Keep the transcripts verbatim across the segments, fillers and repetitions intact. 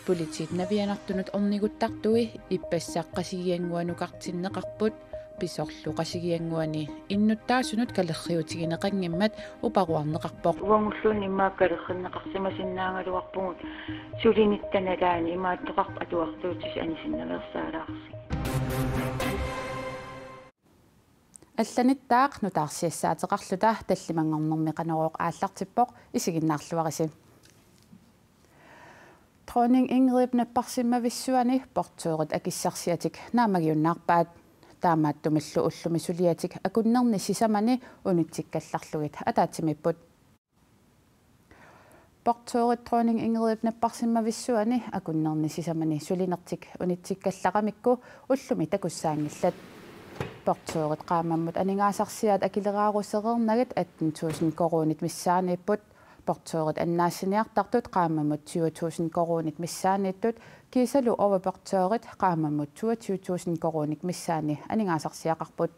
Politiit navianartunut orniguttartui ippassaq Qasigiannguanukartinneqarput, pisorlu Qasigiannguani innuttaasunut kalerriutigineqanngimmat uparuarneqarpoq. Uagulluunniit immaqa kalerrinneqarsimasinnaagaluarpugut sulinitta nalaani, imaattoqarpoq atuartuutisi anisinnaveersaalaarsi. Allanittaaqqinut nutaarsiassaateqarluta tallimanngornermi Qanorooq aallartippoq, isiginnaarluarisi. Dronning Ingridip napparsimmavissuani portørit akissarsiatik naammagiunnaarpaat. Taamaattumillu ullumi suliatik akunnerni sisamani unitsikkallarlugit ataatsimiipput. Portørit Dronning Ingridip napparsimmavissuani akunnerni sisamani sulinertik unitsikkallaramikku ullumi takussaanngillat. Portørit qaammammut aningaasarsiaat akileraarusereernatik atten tusind koruunit missaaniipput. Portørit annaassiniartartut qaammammut tyve tusind koruunit missaaniittut, kiisalu overportørit qaammammut toogtyve tusind koruunit missaani aningaasarsiaqarput.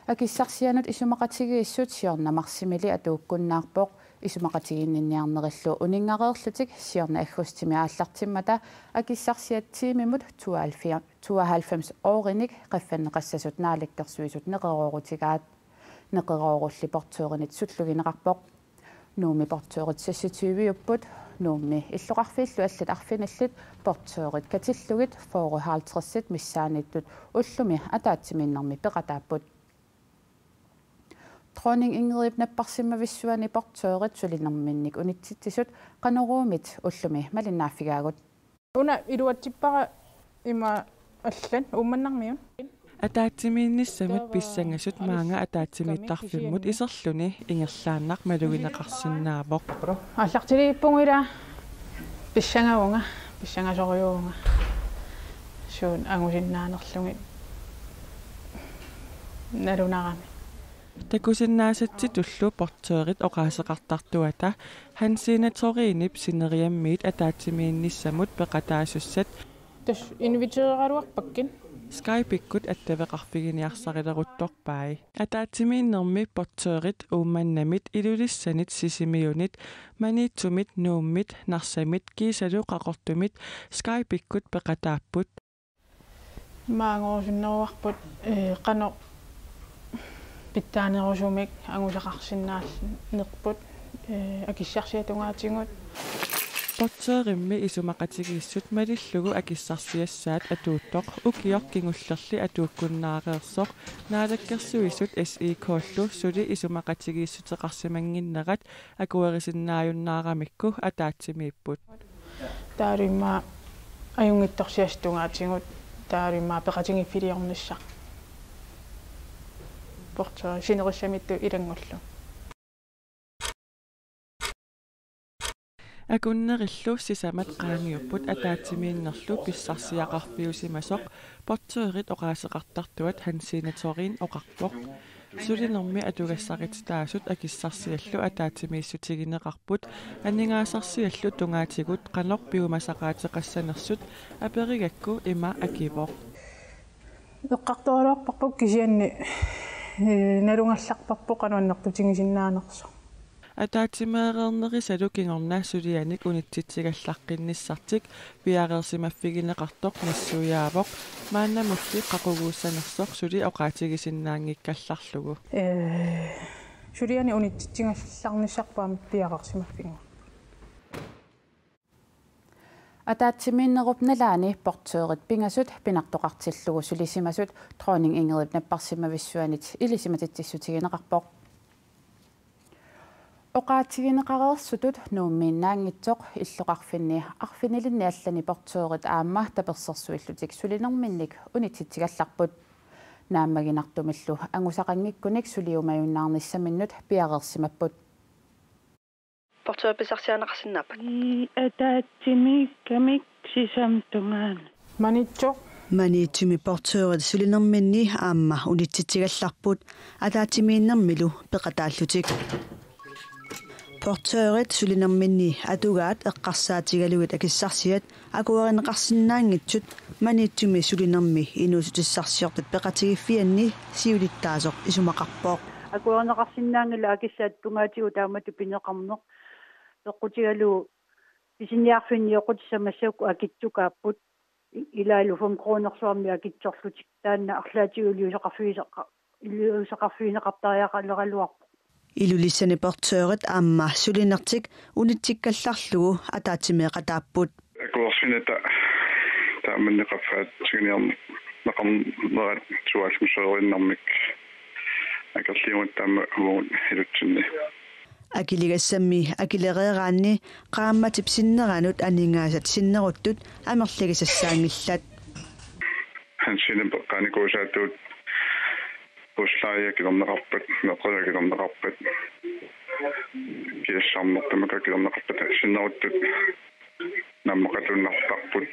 Akissarsianut isumaqatigiissut siorna marsimili atuukkunnaarpoq. Isumaqatigiinninniarnerillu uninngareerlutik siorna aggustimi aallartimmata akissarsiat tiimimut tooghalvfems, tooghalvfems oorinik qaffanneqassasut naalakkersuisut neqeroorutigaat. Neqeroorulli portørinit sullugineqarpoq. Nuummi portørit seksogtyveupput, Nuummi illoqarfiillu allat arfinillit portørit katillugit fyrre halvtredsit missaaniittut ullumi ataatsimiinnermi peqataapput. Dronning Ingridip napparsimmavissuani portørit sulinerminnik unitsitsisut Qanoruumit ullumi malinnaaffigaagut. Una iluatsippara ima allat Uummannarmiut. Ataatsimiinnissamut pissangasut maanga ataatsimiittarfimmut iserluni ingerlaannaq malugineqarsinnaavoq. Aallartiliippugut ila pissangavunga, pissangasorujuuvunga. Suut angusinnaanerlugit nalunarami. Takusinnaasatsitullu portørit oqaaseqartartuata Hansine Thorinip sineriammiit ataatsimiinnissamut peqataasussat. Tassa inviteeraluarpakkit. Skype-ikkut attaveqarfiginiarsarileruttorpai. Ataatsimiinnermi portørit Uummannamit, Ilulissanit, Sisimiunit, Maniitsumit, Nuummit, Narsamit kiisalu Qaqortumit Skype-ikkut peqataapput. Maangorusunneruarput, ee, qanoq pitsaanerusumik angusaqarsinnaanerput, ee, akissarsiat tungaatigut. Portørimmi isumaqatigiissut malillugu akissarsiassaat atuuttoq ukioq kingullerli atuukkunnaareersoq Naalakkersuisut S I K-llu suli isumaqatigiissuteqarsimannginnerat akuerisinnaajunnaaramikkit ataatsimiipput. Taava immaqa ajunngitsorsiassat tungaatigut, taava immaqa peqatigiiffiliornissaq. Portørit sinerissamittut ilanngullugu. Akunnerillu sisamat qaangiupput ataatsimiinnerlu pissarsiaqarfiusimasoq portørit oqaaseqartartuat Hansine Thorin oqarpoq. Sulinermi atugassarititaasut akissarsiallu ataatsimiissutigineqarput aningaasarsiallu tungaatigut qanoq piumasaqaateqassanersut aperigakku ima akivoq. Eqqartoraluarparput kisianni, ee, nalugallarparput qanoq annertutigisinnaanersoq. Ataatsimeereernerisalu kingorna sulianik unitsitsigallaqqinnissatik piareersimaffigineqartoq nassuiaavoq, maannamulli qaquguussanersoq suli oqaatigisinnaanngikkallarlugu. Ee, sulianik unitsitsigallarnissarput aamma piareersimaffigaara. Ataatsimiinnerup nalaani portørit pingasut pinartoqartillugu sulisimasut Dronning Ingridip napparsimmavissuanit ilisimatitsissutigineqarpoq. Oqaatigineqareersutut Nuummiinnaanngitsoq illoqarfinni arfinilinni allani portørit aamma tapersersuillutik sulinerminnik unitsitsigallarput. Naammaginartumillu angusaqanngikkunik suliumajunnaarnissaminnut piareersimapput. Portørit pissarsiarineqarsinnaappat? Ii, ataatsimiikkamik sisamat tungaanut. Maniitsoq. Maniitsumi portørit sulinerminni aamma unitsitsigallarput ataatsimiinnermilu peqataallutik. Portørit sulinerminni atugaat eqqarsaatigalugit akissarsiat akuerineqarsinnaanngitsut Maniitsumi sulinermi inuussutissarsiortat peqatigiiffianni siulittaasoq isumaqarpoq. Akuerineqarsinnaanngilaq akissaata tungaatigut taamatut pineqarneq. Peqqutigalugu pisiniarfinni oqutissat massakkut akitsukaapput. I-, ilaalu fem kronersuarmik akitsorlutik. Taanna arlaatigut iliuuseqarfigiseqa-, iliuuseqarfigineqartariaqaleraluarpoq. Ilulissani portørit aamma sulinertik unitsikkallarlugu ataatsimeeqataapput. Akuersineq ta-, taamanneq qaffaatsiginiarneqarnerat suaalluseeriinnarmik akerliugut taama uagut ilutsinni. Akiligassammi akilereeraanni qaammatip sinneranut aningaasat sinneruttut amerligisassaanngillat. Hansinip eqqaanikuusaatut husleje akilerneqarpat, meqqilu akilerneqarpat, kiassarnertumik akilerneqarpat sinneruttut naammaqalerneqartarput.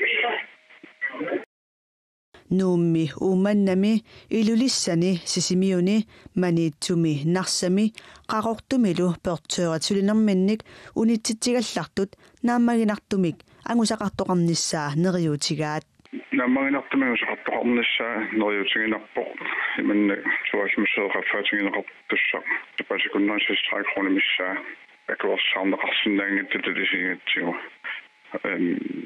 Nuummi, Uummannami, Ilulissani, Sisimiuni, Maniitsumi, Narsami, Qaqortumilu portørit sulinerminnik unitsitsigallartut naammaginartumik angusaqartoqarnissaa neriuutigaat. Naammaginartumik angusaqartoqarnissaa neriuutiginarpoq, imannak suaalluseeqqaffaatingineqartussaq, tapaasikunnarissaaq kronemissaa akuersaarneqarsinnaanngitsoq tulisiingatsigu. Em,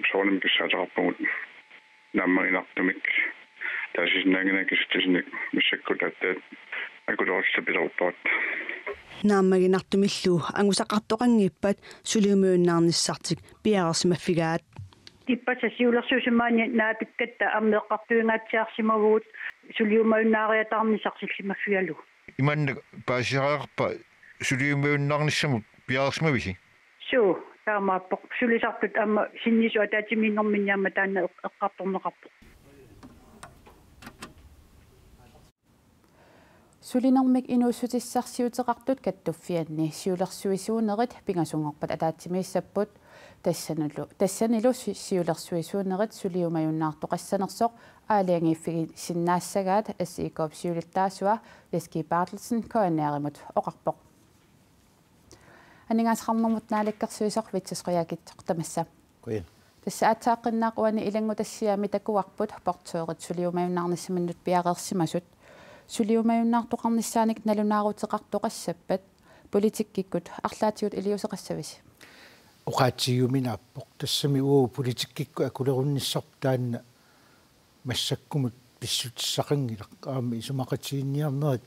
soorunami kissaateqarpugut naammaginartumik taasisinnaanngilaq kisitsisinnik massakkut aatsaat akulerullapilortoq. Naammaginartumillu angusaqartoqanngippat suliumajunnaarnissartik piareersimaffigaat. Ippassaq siulersuisut maani naapikkatta aamma eqqartuingaatsiarsimavugut suliumajunnaariataarnissaq sillimaffigalugu. Imannak paasisariaqarpa suliumajunnaarnissamut piareersimavisi? Suu, taamaappoq. Sulisartut aamma sinniisut ataatsimiinnerminni aamma taanna eq-, eqqartorneqarpoq. Sulinermik inuussutissarsiuteqartut kattuffianni siulersuisuunerit pingasunngorpat ataatsimiissapput. Tassanilu, tassanilu si-, siulersuisuunerit suliumajunnaartoqassanersoq aalajangiiffigisinnaassagaat S I K-p siulittaasua Jess G. Berthelsen K N R-imut oqarpoq. Aningaasaqarnermut naalakkersuisoq Vittus Qujaukitsoq, tamassa. Qujan. Tassa aatsaaqqinnaaq uani ilanngutassiami takuarput portørit suliumajunnaarnissaminnut piareersimasut. Suliumajunnaartoqarnissaanik nalunaaruteqartoqassappat politikkikkut arlaatigut iliuuseqassavisi? Oqaatigiuminaappoq, tassami uagut politikkikkut akulerunnissarput taanna massakkumut pissutissaqanngilaq, aamma isumaqatigiinniarnerit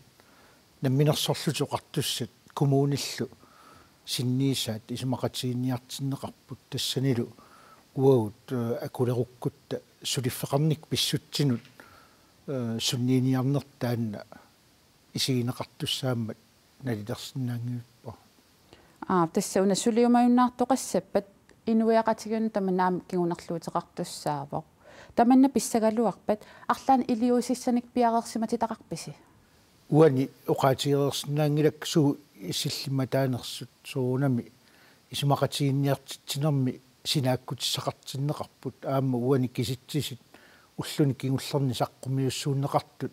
namminersorlutik oqartussat kommunillu sinniisaat isumaqatigiinniartinneqarput, tassanilu uagut, eh, akulerukkutta suliffeqarnikkut pissutsinut, eh, sunniiniarnertaa taanna isigineqartussaammat nalilersinnaanngilluinnarpoq. Aa, tassa una suliumajunnaartoqassappat inuiaqatigiinnut tamanna aamma kingunerluuteqartussaavoq. Tamanna pissagaluarpat arlaannik iliuusissanik piareersimatitaqarpisi? Uani oqaatigereersinnaanngilakka suut sillimmataanersut, soorunami isumaqatigiinniartitsinermi sinaakkutissaqartinneqarput, aamma uani kisitsisit ulluni kingullerni saqqummiussuunneqartut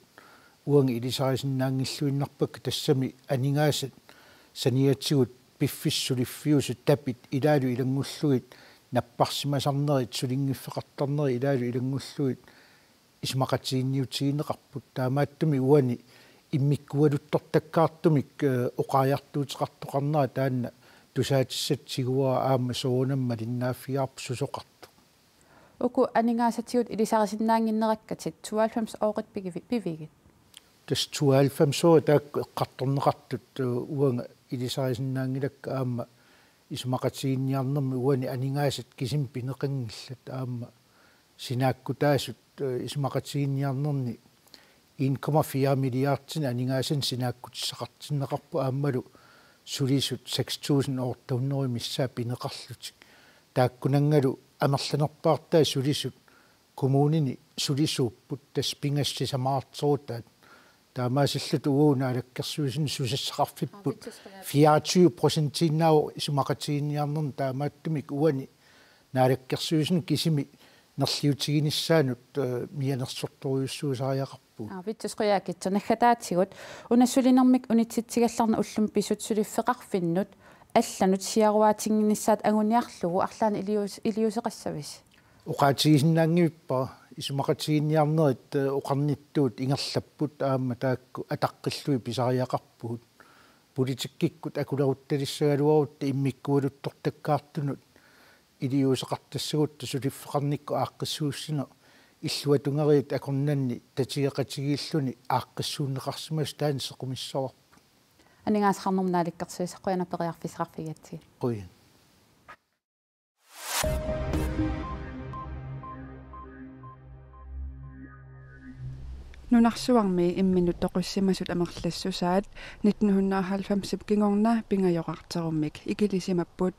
uani ilisarisinnaanngilluinnarpakka, tassami aningaasat saniatigut piffissaq suliffiusoq, tapit ilaalu ilanngullugit, napparsimasarnerit, sulinngiffeqartarnerit ilaalu ilanngullugit isumaqatigiinniutigineqarput. Taamaattumik uani immikkualuttortakkaartumik, eh, oqariartuuteqartoqarnera taanna tusaatissatut tiguara, aamma soorunami malinnaaffigaarput susoqartoq. Uku aningaasatigut ilisarisinnaannginnerakkatit tooghalvfems-oorit pigivi-, pivigit? Tassa tooghalvfems-oorit taakku eqqartorneqartut, eh, uanga ilisarisinnaanngilakka, aamma isumaqatigiinniarnermi uani aningaasat kisimik pineqanngillat, aamma sinaakkutaasut, eh, isumaqatigiinniarnerni en komma fire milliardinik aningaasanik sinaakkutissaqartinneqarput, aammalu sulisut seks tusind otte hundrede missaat pineqarlutik. Taakkunanngalu amerlanerpaartaat sulisut kommunini sulisuupput, tassa pingasut sisamaarterutaat. Taamaasilluta uagut naalakkersuisuni susassaqarfipput fireogtyve procentiinnaavoq isumaqatigiinniarnerni, taamaattumik uani naalakkersuisuni kisimi nerliutiginissaanut, eh, mianersortorujussuusariaqarpugut. Aa, Vittus Qujaukitsoq, naggataatigut una sulinermik unitsitsigallarneq ullumi pisut suliffeqarfinnut allanut siaruaatinnginnissaat anguniarlugu arlaannik iliuus-, iliuuseqassavisi? Oqaatigisinnaanngivippa isumaqatigiinniarnerit, eh, oqarnittut ingerlapput, aamma taakku ataqqillugit pisariaqarpugut. Politikkikkut akuleruttalissagaluarutta immikkuuluttortakkaartunut iliuuseqartassagutta suliffeqarnikkut aaqqissuussineq illuatungeriit akornanni tatigeqatigiilluni aaqqissuunneqarsimasoq taanna sequmissavarput. Aningaasaqarnermut Naalakkersuisut, qujanaq periarfissaqarfigigatsigit. Qujan. Nunarsuarmi imminut toqussimasut amerlassusaat nitten hundrede og halvfemsip kingorna pingajoqarterummik ikilisimapput.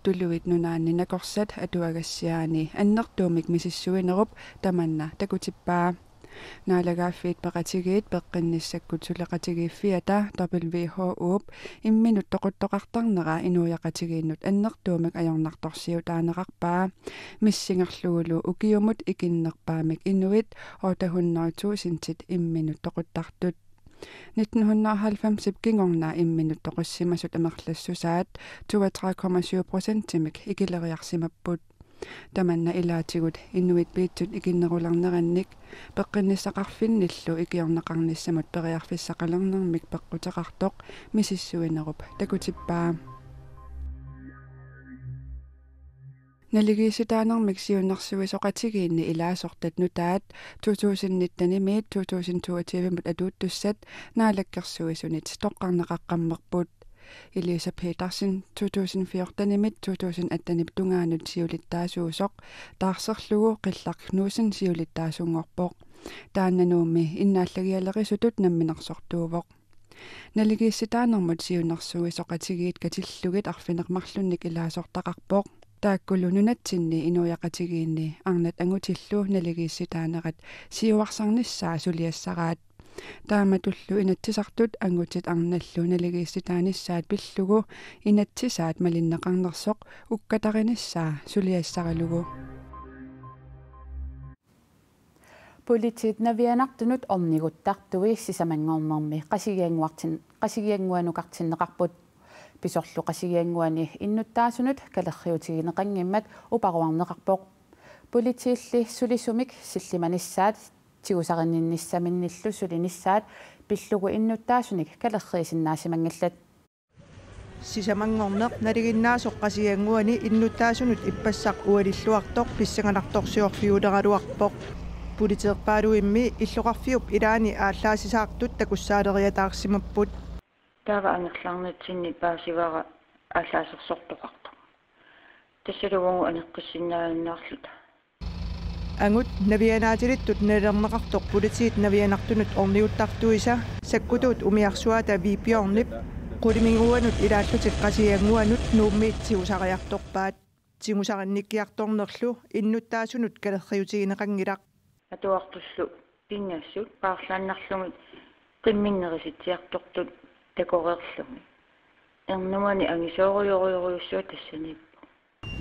Tuluit Nunaanni nakorsat atuagassiaani annertuumik misissuinerup tamanna takutippaa. Naalagaaffiit Peqatigiit peqqinnissakkut suleqatigiiffiata W H O-p imminut toquttoqartarnera inuiaqatigiinnut annertuumik ajornartorsiutaaneqarpaa. Missingerlugulu ukiumut ikinnerpaamik inuit otte hundrede tusindit imminut toquttartut. Nitten hundrede og halvfemsip kingorna imminut toqussimasut amerlassusaat toogtredive komma syv procentimik ikileriarsimapput. Tamanna ilaatigut inuit piitsut ikinnerulernerannik peqqinnissaqarfinnillu ikiorneqarnissamut periarfissaqalernermik peqquteqartoq misissuinerup takutippaa. Naligiissitaanermik siunnersuisoqatigiinni ilaasortat nutaat to tusind nittenimiit to tusind toogtyvemut atuuttussat Naalakkersuisunit toqqarneqaqqammerput. Elisa Petersen to tusind fjortenimit to tusind attenip tungaanut siulittaasuusoq taarserlugu Qillaq Knudsen siulittaasunngorpoq. Taanna Nuummi innaallagialerisutut namminersortuuvoq. Naligiissitaanermut siunnersuisoqatigiit katillugit arfineq-marlunnik ilaasortaqarpoq. Taakkulu nunatsinni inuiaqatigiinni arnat angutillu naligiissitaanerat siuarsarnissaa suliassaraat. Taamatullu Inatsisartut angutit arnallu naligiissitaanissaat pillugu inatsisaat malinneqarnersoq ukkatarinissaa suliassaralugu. Politiit navianartunut orniguttartui sisamanngornermi Qasigiannguartin-, Qasigiannguanukartinneqarput. Pisorlu Qasigiannguani innuttaasunut kalerriutigineqanngimmat uparuarneqarpoq. Politiilli sulisumik sillimanissaat tigusarinninnissaminnillu sulinissaat pillugu innuttaasunik kalerriisinnaasimanngilat. Sisamanngorneq nalinginnaasoq Qasigiannguani innuttaasunut ippassaq ualilluartoq pissanganartorsiorfiuleraluarpoq. Politeerpaaluimmi illoqarfiup ilaani aallaasisaartut takussaaleriataarsimapput. Taava angerlarnitsinni paasivara aallaasersortoqartoq. Tassalu uagut aneqqissinnaaginnaarluta. Angut navianaatilittut nalilerneqartoq politiit navianartunut orniguttartuisa sakkutuut umiarsuata Vebjørnip qulimiguanut ilaallutik Qasigiannguanut Nuummiit tigusariartorpaat. Tigusarinnikkiartornerlu innuttaasunut kalerriutigineqanngilaq. Atuartullu pingasut paarlaannarlugit qimminnerisitsiartortut takoreerlugit. Ernumani angisoorujorujorujussuaq tassaniippoq.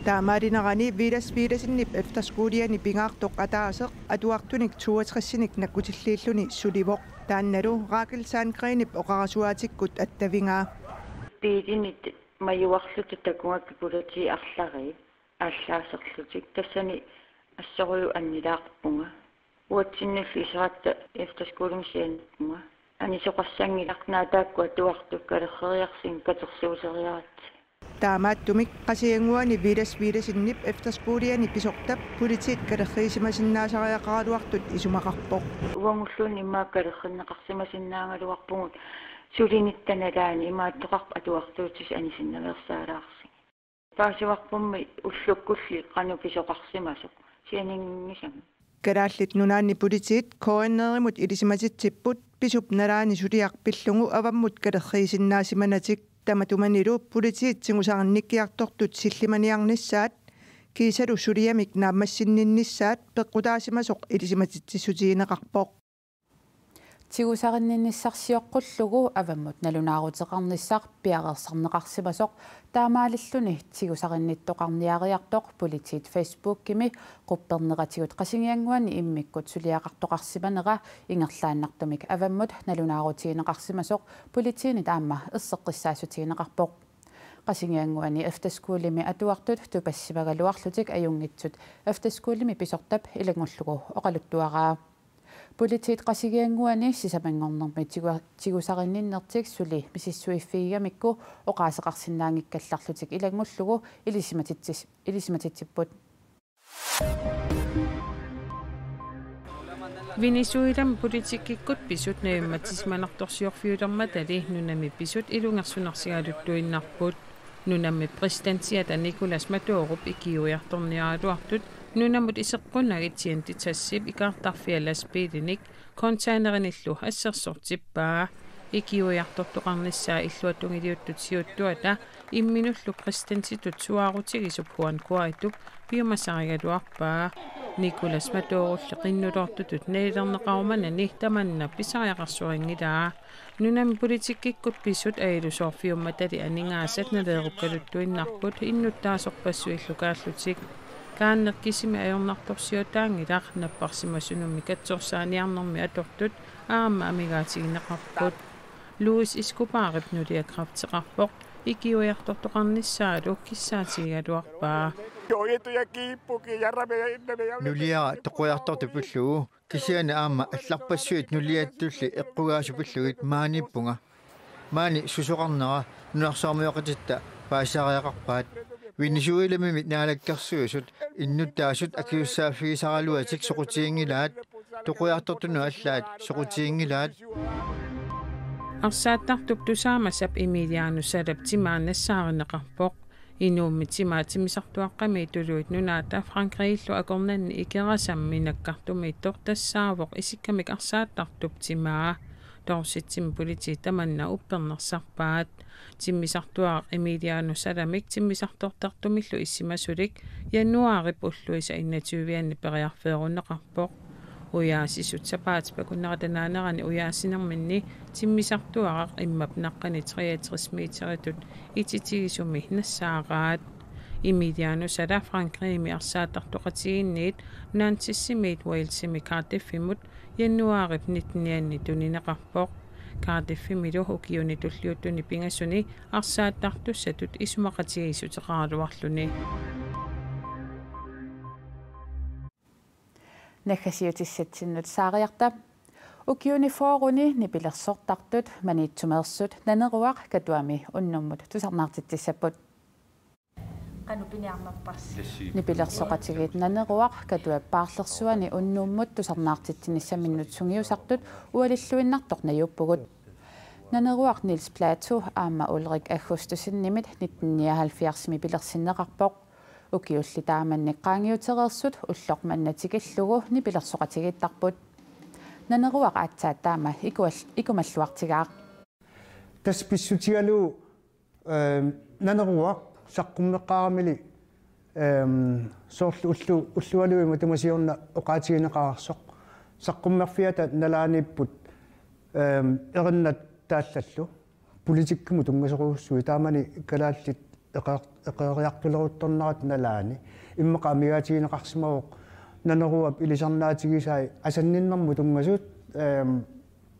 Taamaalinerani Villads Villadsenip efterskoliani pingaartoq ataaseq atuartunik toogtresinik nakkutilliilluni sulivoq. Taannalu Rakel Sandgrenip oqarasuaatikkut attavigaa. Biilinit majuarluta takugakkit politiit arlariit aallaaserlutik. Tassani assorujuk annilaarpunga. Uatsinnullu iseratta efterskolimi sianerpunga. Anisoqassanngilaq, naak taakku atuartut kalerreriarsigit katersuuseriaratsigit. Taamaattumik Qasigiannguani Villads Villadsenip efterskoliani pisortap politiit kalerriisimasinnaasariaqaraluartut isumaqarpoq. Uagulluunniit immaqa kalerrinneqarsimasinnaagaluarpugut sulinitta nalaani imaattoqarpoq atuartuutissat anisinnaveersaalaarsigit. Paasivarpummi ullukkulli qanoq pisoqarsimasoq sianinnginngisami. Kalaallit Nunaanni Politiit K N R-imut ilisimatitsipput pisup nalaani suliaq pillugu avammut kalerriisinnaasimanatik. Tamatumanilu politiit tigusarinnikkiartortut sillimaniarnissaat kiisalu suliamik naammassinninnissaat peqqutaasimasoq ilisimatitsissutigineqarpoq. Tigusarinninnissarsioqqullugu avammut nalunaaruteqarnissaq piareersarneqarsimasoq taamaalilluni tigusarinnittoqarniariartoq politiit Facebookimi qupperneratigut Qasigiannguani immikkut suliaqartoqarsimanera ingerlaannartumik avammut nalunaarutigineqarsimasoq politiinit aamma erseqqissaassutigineqarpoq. Qasigiannguani efterskolimi atuartut tupassimagaluarlutik ajunngitsut efterskolimi pisortap ilanngullugu oqaluttuaraa. Politiit Qasigiannguani sisamanngornermi tigu-, tigusarinninnertik suli misissuiffigigamikku oqaaseqarsinnaanngikkallarlutik ilanngullugu ilisimatitsis-, ilisimatitsipput. Venezuelami politikkikkut pisut najummatsisimanartorsiorfiulermatali nunami pisut ilungersunarsigaluttuinnarput. Nunami præsidentiata Nicolas Maduroq ikiuiartorniaraluartut nunamut iseqqunagit Chianti Taxip ikaartarfia lastbiilinik containerinillu assersortippaa. Ikiuiartortoqarnissaa illuatungiliuttut siuttuata imminullu præsidentitut suaarutigisoq Juan Guaidop piumasarigaluarpaa. Nicolas Madurolli qinnutoortutut nalilerneqarumanani tamanna pisariaqarsorinngilaa. Nunami politikkikkut pisut ajuusoorfiummatali aningaasat naleerukkaluttuinnarput innuttaasorpassuillu kaallutik. Kaanneq kisimi ajornartorsiutaanngilaq, napparsimasunummi katsorsaaniarnermi atortut aamma amigaatigineqarput. Luis Escobarip nulia kræfteqarpoq, ikiuiartortoqarnissaalu kissaatigigaluarpaa. Nuliara toqoriartortut pillugu, kisianni aamma allarpassuit nuliattulli eqqugaasut pillugit maaniippunga. Maani susoqarnera nunarsuarmioqatitta paasisariaqarpaat. Venezuelamimi naalakkersuisut innuttaasut akisussaaffigisaraluatik soqutiginngilaat, toqoriartortunut allaat soqutiginngilaat. Arsaattartup tusaamasap Emiliano Salap timaa nassaarineqarpoq. Inuummi timaa timmisartuaqqamit Tuluit Nunaata Frankrigillu akornanni Ikerasammi nakkartumiittoq tassaavoq isikkamik arsaattartup timaa. Dorsetimi politiit tamanna uppernarsarpaat. Timmisartuaraq Emiliano Salamik timmisartortartumillu issimasulik januaarip ulluisa enogtyve-anni periarfeerunneqarpoq. Ujaasisut sapaatip akunnerata naanerani ujaasinerminni timmisartuaraq immap naqqani treogtres meteritut ititigisumi nassaaraat. Emiliano Sala Frankrigimi arsaattartoqatigiinniit Nancesimiit Walesimi Cardiffimut januaarip nitten-ianni tunineqarpoq. Cardiffimilu ukiuni tulliuttuni pingasuni arsaattartussatut isumaqatigiissuteqaraluarluni. Naggasiutissatsinnut saariarta. Ukiuni fyrreni nipilersortartut Maniitsumeersut Naneruaq Katuami unnummut tusarnaartitsissapput. Qanoq piniarnerparsi? Nipilersoqatigiit Naneruaq Katuap paarlersuani unnummut tusarnaartitsinissaminnut sungiusartut ualilluinnartoq najuuppugut. Naneruaq Niels Platou aamma Ulrik Augustusenimit nitten nioghalvfjerdsimi pilersinneqarpoq. Ukiulli taamanni qaangiutereersut ulloq manna tikillugu nipilersoqatigiittarput. Naneruaq aatsaat taama ikual-, ikumalluartigaaq. Tassa pissutigalugu, ehm, Naneruaq saqqummeqqaaramili, ehm, soorlu ullu-, ullualuit matuma siorna oqaatigineqareersoq. Saqqummerfiata nalaaniipput, ehm, erinnat taallallu. Politikkimut tunngasorujussuit taamani kalaallit eqeer-, eqeeriartuleruttornerata nalaani. Immaqa amigaatigineqarsimavoq Naneruap ilisarnaatigisai asanninnermut tunngasut, ehm,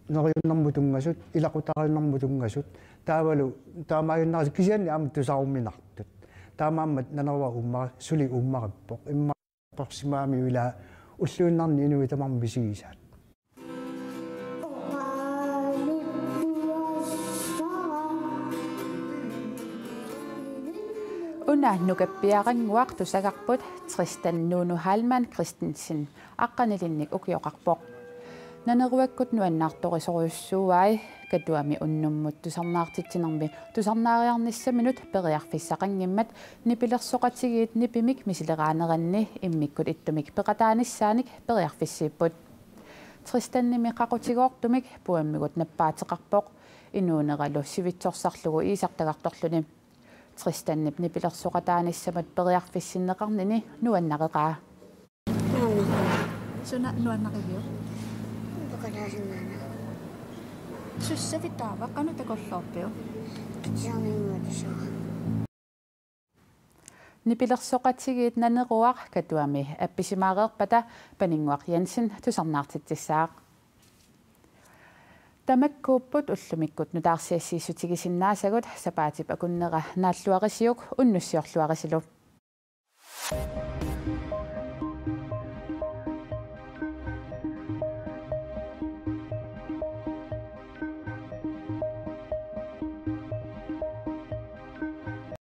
neriunnermut tunngasut, ilaqutariinnermut tunngasut. Taavalu taamaaginnarisi kisianni aamma tusaruminartut. Taamaammat Naneruaq uummari-, suli uummarippoq. Immaqa porsimaami ila ulluinnarni inuit tamarmik misigisaat. Una nukappiarannguaq tusagarput Tristan Nuunu Heilmann Christensen aqqanilinnik ukioqarpoq. Naneruakkut nuannaartorisorujussuuai. Katuami unnummut tusarnaartitsinermi tusarnaariarnissaminut periarfissaqanngimmat nipilersoqatigiit nipimik misileraaneranni immikkut ittumik peqataanissaanik periarfissiipput. Tristanimi qaqutigoortumik puammigut nappaateqarpoq, inuuneralu sivitsorsarlugu iisartagartorluni. Tristanip nipilersoqataanissamut periarfissinneqarnini nuannareqaa. Suna nuannariviuk? Peqataasinnaanera. Sussavit taava qanoq takorloorpiuk? Qitiarninnguatisara. Nipilersoqatigiit Naneruaq Katuami appisimaareerpata Paninnguaq Jensen tusarnaartitsissaaq. Tamakkuupput ullumikkut nutaarsiassiissutigisinnaasagut, sapaatip akunnera naalluarisiuk unnussiorluarisilu.